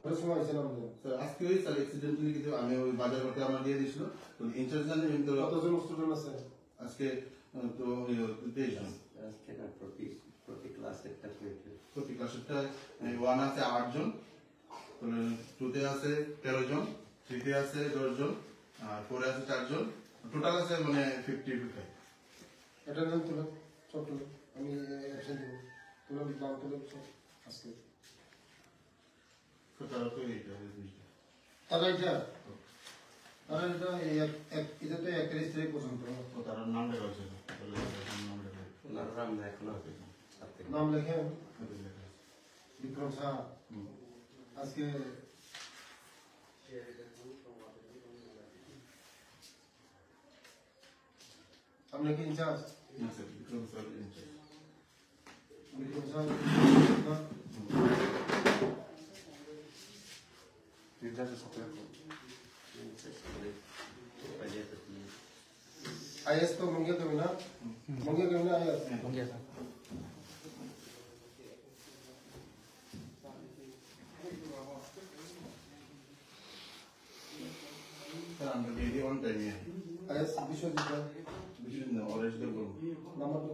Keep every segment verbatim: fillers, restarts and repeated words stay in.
কত সময় হয়েছে না আমাদের? স্যার, আজকে ওই স্যার accidentally কিন্তু আমি ওই বাজার করতে আমার দিয়ে দিয়েছিল। তো ইনচার্জ জানেন, আমি তো কতজন স্টুডেন্ট আছে? আজকে, আহ, তো, ইয়ে, তেইশ জন। আজকে না, প্রতি, প্রতি ক্লাসে একটা করে। প্রতি ক্লাসে একটা, এই ওয়ান আছে আট জন, তাহলে টুতে আছে তেরো জন, থ্রিতে আছে দশ জন, আর ফোরে আছে চার জন, টোটাল আছে মানে ফিফটি ফাইভ। অ্যাটেন্ডেন্স তুলে, সব তুলে। আমি অ্যাবসেন্ট দিব। তুলে, নাম তুলে, সব আজকে। স্যার, তারা তো এইটা, এই জিনিসটা। তারা এটা, তারা এটা এই এক, এক, এটা তো একত্রিশ তারিখ পর্যন্ত। ও, তারা নাম লেখা হয়েছে না। তাহলে তারা এখন নাম লেখা হয়েছে। ওনার নাম লেখা হয়েছে। নাম লেখেন? ওদের লেখা আছে। বিক্রম সাহা। হুম। আজকে আপনি কি ইনচার্জ? না, sir, Bikram sir incharge. Bikram sir, incharge আছে, স্যার। আইএস তো মঙ্গিয়া কবি না? মঙ্গিয়া কবি না আইএস? মঙ্গিয়া স্যার। স্যার, আমরা ডেইলি অন টাইমে। আইএস বিশ্বজিৎ দা। বিশ্বজিৎ না, অরেশ দেব বলুন। নাম্বার তো?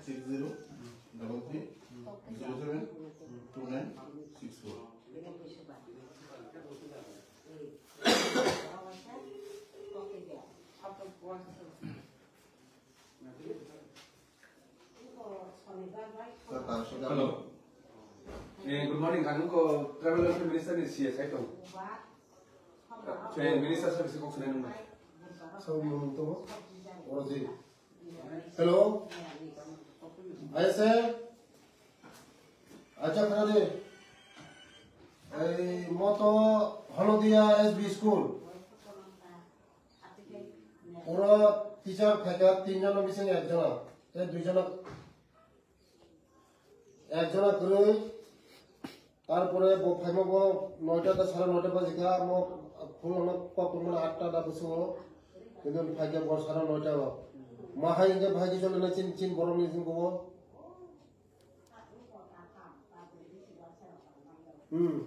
Six zero double three zero seven two nine six four. Sir, তার সাথে hello. Eh, good morning. Ang ko tribal welfare minister ni C S I tong. Eh, minister sir, bisi kok sunai nung. Sir, mo nung to? Oro di. Hello? Ayase? Acha, khana de. Ei, mo to Holodia S B school. Puro teacher phaikha tinjon bising ekjon. Tei duijon. Ekjona kwrwi, tarpore bo phaima bo noita ta sara noita baji kha, mo phulano kok tongmani atta da bwskango, kintu phaikhe bo sara noita o. Ma hai hwnkhe bhai khe chole na chin, chin borok ni jin kubo. Hmm.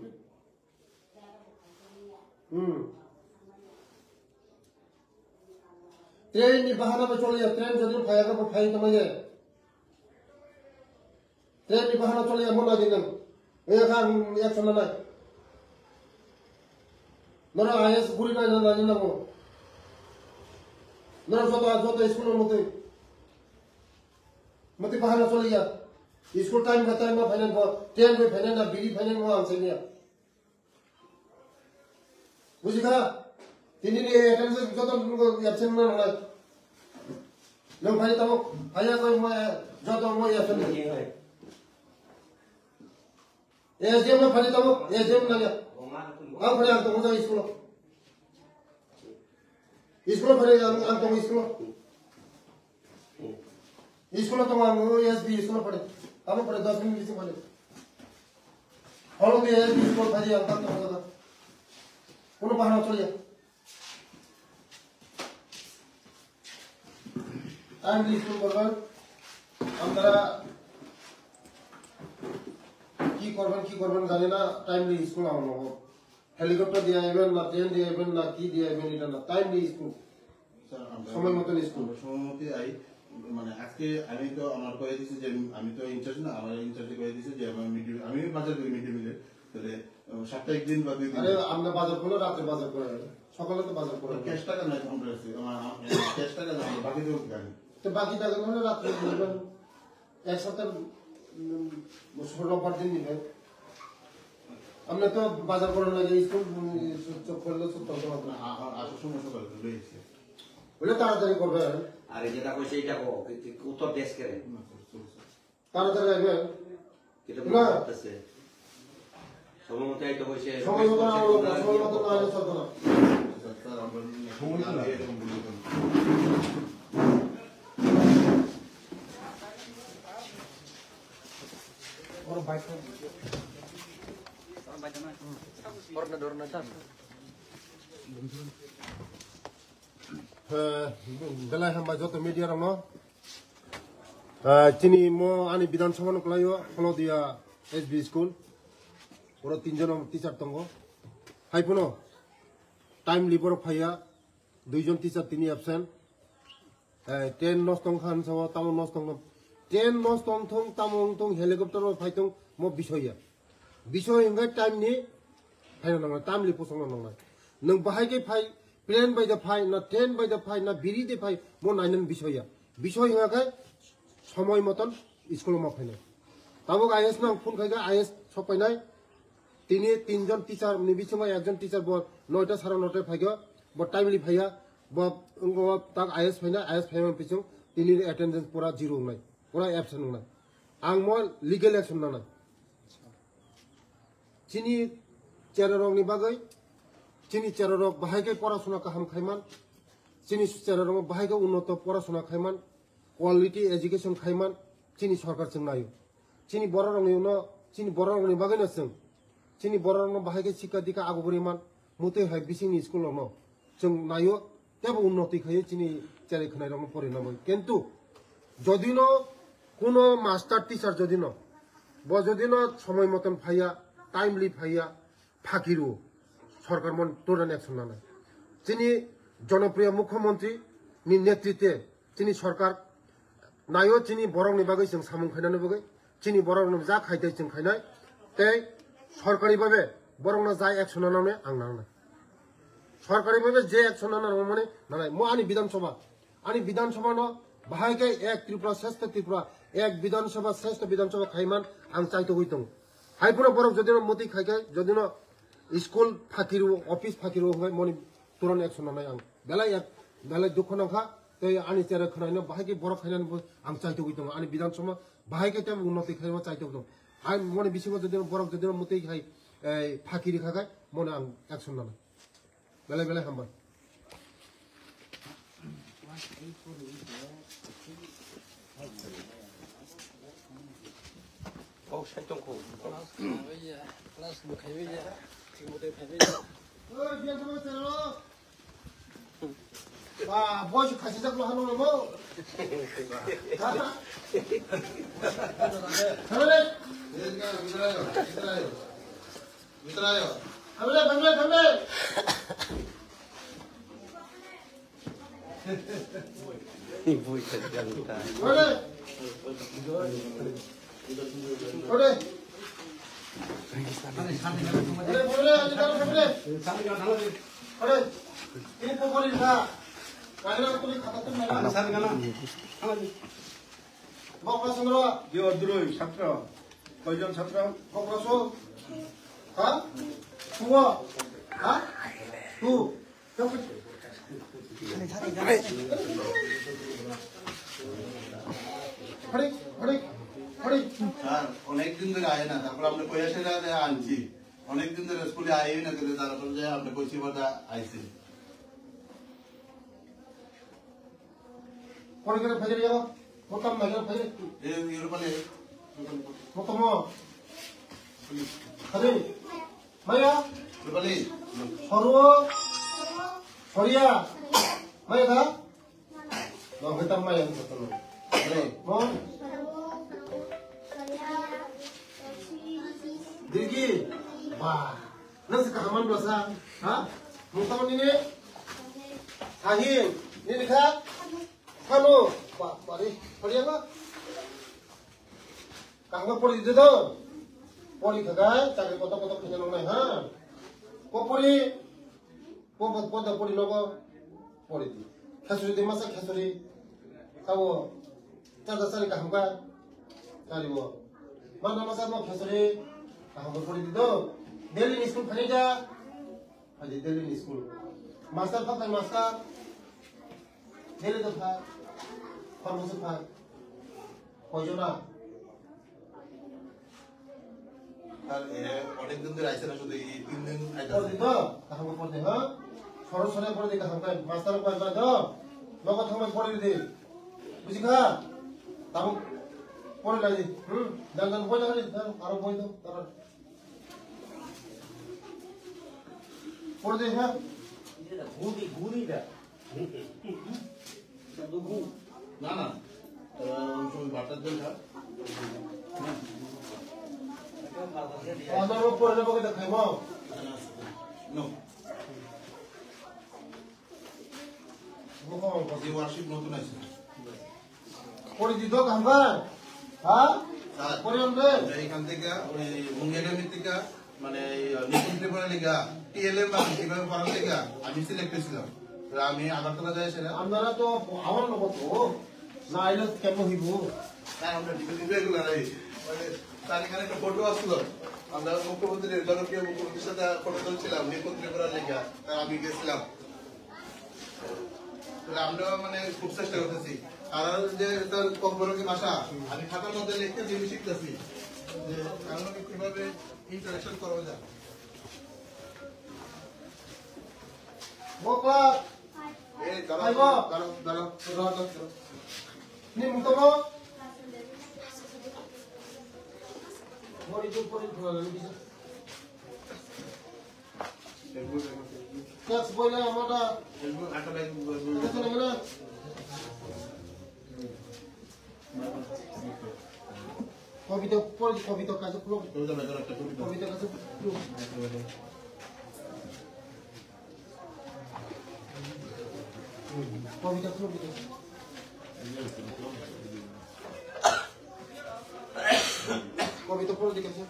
Hmm. Train ni bahana bai choliya, train jodi phaiya khe bo phai tongmani. Train ni bahana choliya mo nai di nang. Oya kha ang action nanai. Noro I A S guri nai nai nai nango. Noro joto joto school no mutwi. Mutwi bahana choliya. School time bai time ma phainai bo, train bai phainai na biri phainai mo ang saiya. Bujikha? Tini ni attendance joto nungko absent na nang. Nang phai tamo, phai ya koi mo joto mo absent. S D M no phai tamo, S D M nang ya. Ang phai ang to mo jai school. School phai ang ang to school. School tongo ang, o S B school phai. Abo phai dos minute bising phai. Holo di S B school phai ang tak tak tak. Kono bahana choliya. Timely school korban. Amtara ki korban ki korban jani na, timely school aono. Helicopter দিয়ে আইবেন না, ট্রেন দিয়ে আইবেন না, কি দিয়ে আইবেন, এটা না, টাইমলি স্কুল। স্যার, আমরা সময় মতন স্কুল। আমরা সময় মতোই আই। মানে, আজকে আমি তো আমার কয়ে দিছি যে আমি তো ইনচার্জ না, আমার ইনচার্জে কয়ে দিছে যে আমার মিড ডে, আমি বাজার করি মিড ডে মিলে। তাহলে, আহ, সপ্তাহে একদিন বা দুই দিন। আরে, আমরা বাজার করলে রাত্রে বাজার করে, সকালে তো বাজার করে। ক্যাশ টাকা নাই, আমার কাছে, আমার, আমার ক্যাশ টাকা নাই, বাকি দেবো কি আমি? তো বাকি টাকা মানে রাত্রে দিবেন। এক সপ্তাহ, উম, রোববার দিন নিবেন। আপনি তো বাজার করার লাগে স্কুল, উম, চোখ করলে চোখ করতে পারবো না। আ-, আ-, আসার সময় সকালে তো রয়েছে। বলে তাড়াতাড়ি করবেন। আরে যেটা কইছে এটা কো, কি, কি, উত্তর দেশ কে রে? না, স্যার, স্যার, স্যার। তাড়াতাড়ি আসবেন। এটা না। বলতে পারতেছে। সময় মতো আইতে হইছে, সময় মতো না আইলে, সময় মতো না আইলে চলতো না। স্যার, স্যার, আমরা সময় মতো না। এরকম বলি কেন? ওর বাইক। ওর বাইক না। ওর না ধর। Eh, belai hambai joto media rokno. Eh, chini mo ani Bidhan Sabha no kwlaio, Holodia S B school. Oro tinjon teacher tongo. Hai phano timely borok phaiya, duijon teacher tini absent. Eh, train nosto wngkha hinwi sao, tamo nosto wngkha. Train nosto wngthong, tamo wngthong, helicopter bo phaithong, mo bisoya. Bisoi hwnkhe time ni phaina nangnai, time ni pusongno nangnai. Nwng bahai khe phai, plane bai da phai, na train bai da phai, na biri de phai, mo nainani bisoya. Bisoi hwnkha khe somoi moton school o ma phainai. Tabuk I S no ang phone khaikha, I S sok painai. Tini tinjon teacher ni bisingo ekjon teacher bo noita sara noita phaikha, bo timely phaiya, bo wngkha tak I S phaina, I S phaima bising tini attendance pura zero wngnai, pura absent wngnai. Ang mo legal action nanai. Chini cherarokni bagwi, chini cherarok bahai khe porasona kaham khaiman, chini cherarok bahai khe unnoto porasona khaiman, quality education khaiman, chini sorkar chwng naio. Chini bororokni uno, chini bororokni bagwino chwng, chini bororokno bahai khe sikha dikha agugriman, mutwi hai bisingni school rokno chwng naio, teibo unnoti khaio chini cherai khwnairokno porinani bagwi. Kintu jodino kuno master teacher jodino, bo jodino somoi moton phaiya, timely phaiya, phakiro, sorkar mon toran action nanai. Chini jonopriya mukhyamantri ni netritwe chini sorkar naio, chini borokni bagwi chwng samung khainani bagwi, chini borokno ja khaitwi chwng khainai, tei sorkari babe borokno ja action nanani ang nangnai. Sorkari babe je action nanani mani nanai, mo ani Bidhan Sabha, ani Bidhan Sabha no bahai khe ek Tripura, Shrestha Tripura, ek Bidhan Sabha, Shrestha Bidhan Sabha khaiman ang chaitogwi tongo. Hai phano borok jodino mutwi khai khe, jodino school phakiro, office phakiro hwnkhai moni turan action nanai ang. Belai ek, belai dukho nangkha, tei ani cherai khwnaino bahai khe borok khainani bo ang chaitogwi tongo. Ani Bidhan Sabha bahai khe tei unnoti khaima chaitogwi tongo. Hai moni bisingo jodino borok jodino mutwi khai, ei, phakiri kha khai, moni ang action nanai. Belai belai hambai. Kok sai tongkho. Class bo khaibai ya, twi bo tei phaibai ya. Oi, biang khamai chalo. Ba, boy, khachi jak lo hanu lo. Ha? Hanu le. Bitrayo, bitrayo. Bitrayo. Hamle, hamle, hamle. Bui kajang ta. Hamle. Hamle. Hamle, hamle, hamle. Hamle. Ini pokori na. Kagina tuli khata tuli na. Bokra songro. Di orduroi satro. Koijon satro? Bokra so. Ha? Tuo. Ha? Tu. Hari, hari, hari. Sir, অনেক দিন ধরে আয় না, তারপর আপনি কইয়া সেটা আনছি। অনেক দিন ধরে স্কুলে আয় না, তারপর যে আপনি কইছি কথা আইছে। Kori kere phajari yago. Motam na kere phajari. Eh, yoro pale. Motam mo. Phajari. Maya. Yoro pale. Soruo. Soria. Maya da. No, hetam maya. Mo. Dirgi. Ba. Nang se kaham man basa, ha? Mukha nini? Sahin, nini kha? Hano, ba, bari, bari apa? Kaham pori di do. Pori khaga, chakri koto koto khanya nong nai, ha? Ko pori, ko ko ko pori nogo. Pori di. Khasuri di masa khasuri. Kabo. Chada sari kaham ka. Sari bo. Mana masa mo khasuri. Kaham ko pori di do. Daily ni school phani ja. Phani daily ni school. Master pha phai master. Daily to pha. Khor musu pha. Koi jona. Sir, এ অনেক দিন ধরে আইছে না, শুধু এই তিন দিন আইতাছে। পড়ে তো, তাহলে পড়ে, হ্যাঁ? সরো সরে পড়ে দিতে হবে, মাস্টার পড়ে তো, নগদ সময় পড়ে দিতে। বুঝি খা? তাহলে পড়ে লাগি, হুম? জান জান বই ধরে, জান, আরো বই দাও, তারপর। পড়ে দে, হ্যাঁ। না, না। এবার অনেক সময় বাটার জন্য খা। আমার পড়ে দেবো, দেখাই, মা। No। জি, ওয়ার্কশিপ নতুন আছে। পরিচিত কামবার? হ্যাঁ? স্যার, পরিয়ন রে? আমরা এখান থেকে, ওই, মুঙ্গের থেকে, মানে, এই, নতুন ত্রিপুরা লিগা, টিএলএম বা কিভাবে করার লিগা, আমি সিলেক্ট হয়েছিলাম। তো আমি আগরতলা যাই সেটা। আপনারা তো আমার লোক তো, না আইলে কেন হইব? স্যার, আমরা ডিগ্রি ডিগ্রি এগুলো নাই। মানে, স্যার, এখানে একটা ফটো আসছিল। আমরা মুখ্যমন্ত্রী, জনপ্রিয় মুখ্যমন্ত্রীর সাথে ফটো তুলছিলাম, নতুন ত্রিপুরা লিগা। স্যার, আমি গেছিলাম। তাহলে আমরাও মানে খুব চেষ্টা করতেছি। কারণ যে তার কম বড় কি ভাষা, আমি খাতার মধ্যে লিখতে জিনিস শিখতেছি। যে কারণ কিভাবে ইন্টারাকশন করা যায়। Bopa. এই দাঁড়াও, আইবো। দাঁড়াও, দাঁড়াও, দাঁড়াও, দাঁড়াও। Ni mutomo. Mori tu pori khula lagi bisa. Kas boy na amada. Kas na gana. Kobita pori, kobita kaisa pulok. Kobita kaisa pulok. Kobita pulok. Kobita pulok dikasa.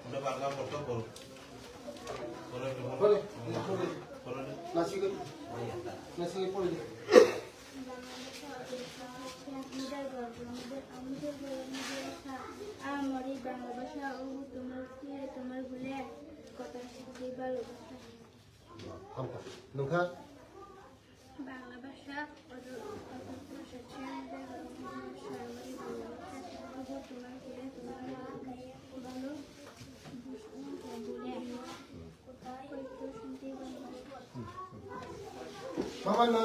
Udah bangga foto pulok. Boleh, boleh. Nasi ke? Nasi ke boleh. আমার এই বাংলা ভাষা ও তোমার কি তোমার ভুলে কত শিখতে ভালোবাসা। Hamka. Nungkha? বাংলা ভাষা অত অত প্রশংসা আমাদের বাংলা ভাষা ও তোমার ভুলে তোমার ভালো ভুলে Mama na,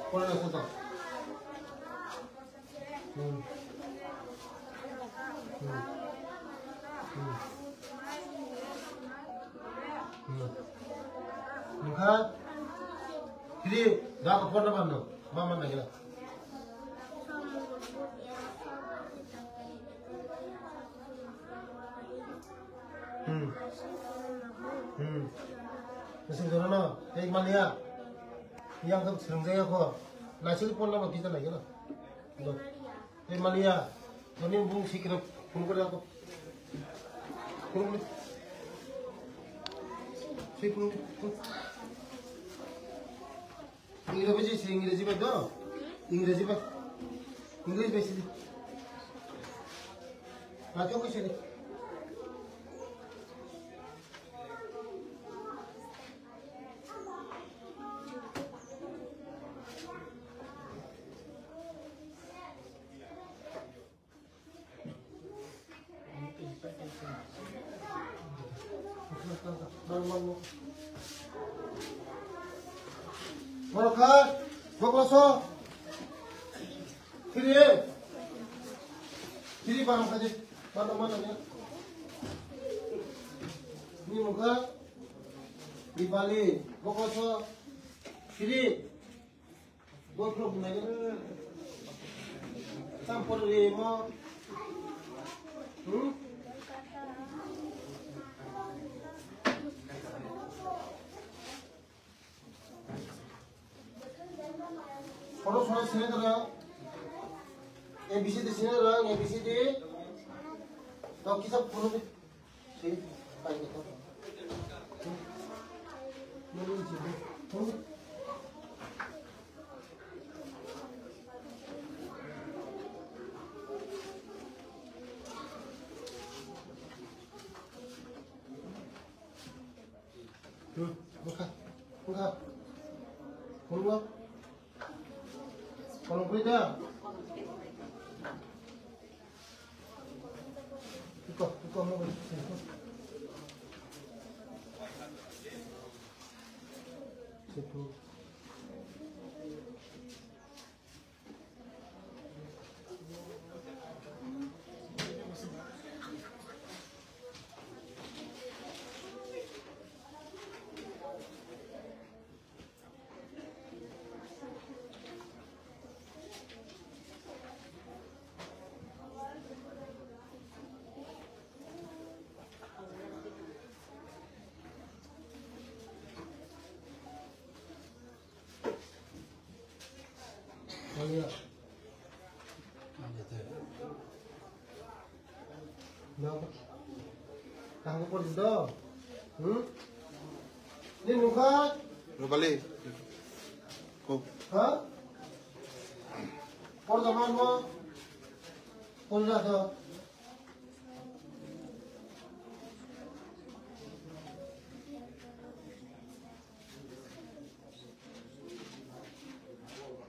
pura na sata. Hmm. Hmm. Hmm. Hmm. Nungkha? Sidi, da ko phone number no. Mama na gila. Hmm. Hmm. Nasib jono no, ek mania. Yang kau sering jaya ko. Nasib pon nama kita lagi no. Do. Ek mania. Toni bung sikira phone kore ako. Phone kore. Si phone. Ingreji si, Ingreji bai do? Ingreji bai. English bai si. Bato ko si. Borokha, bokloso. Kiri. Kiri bang kaje. Bang mana ya? Ni muka. Dipali, bokloso. Kiri. Bokrok nai. Tam por rimo. Hmm? Photo sona sini dara. A B C D sini dara, A B C D. Tau kisap photo. Hmm, buka, buka. Kolong, kolong kulit dah. Iko, iko, mau. Situ. Kaham por do. Hmm? Ni mukha? Rubali. Ko. Ha? Por da man mo. Por da do.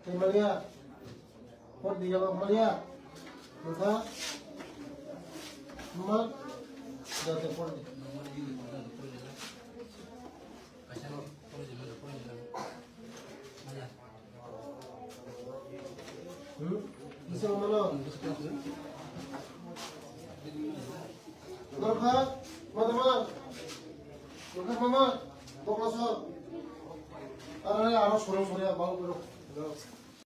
Tei manya, por di jawab manya. Mukha, mama, jate por di. Hmm? Bisa mama lo. Dorkha, mama, dorkha mama, tokla sor. Arare, aro sorong sorong, bau bro.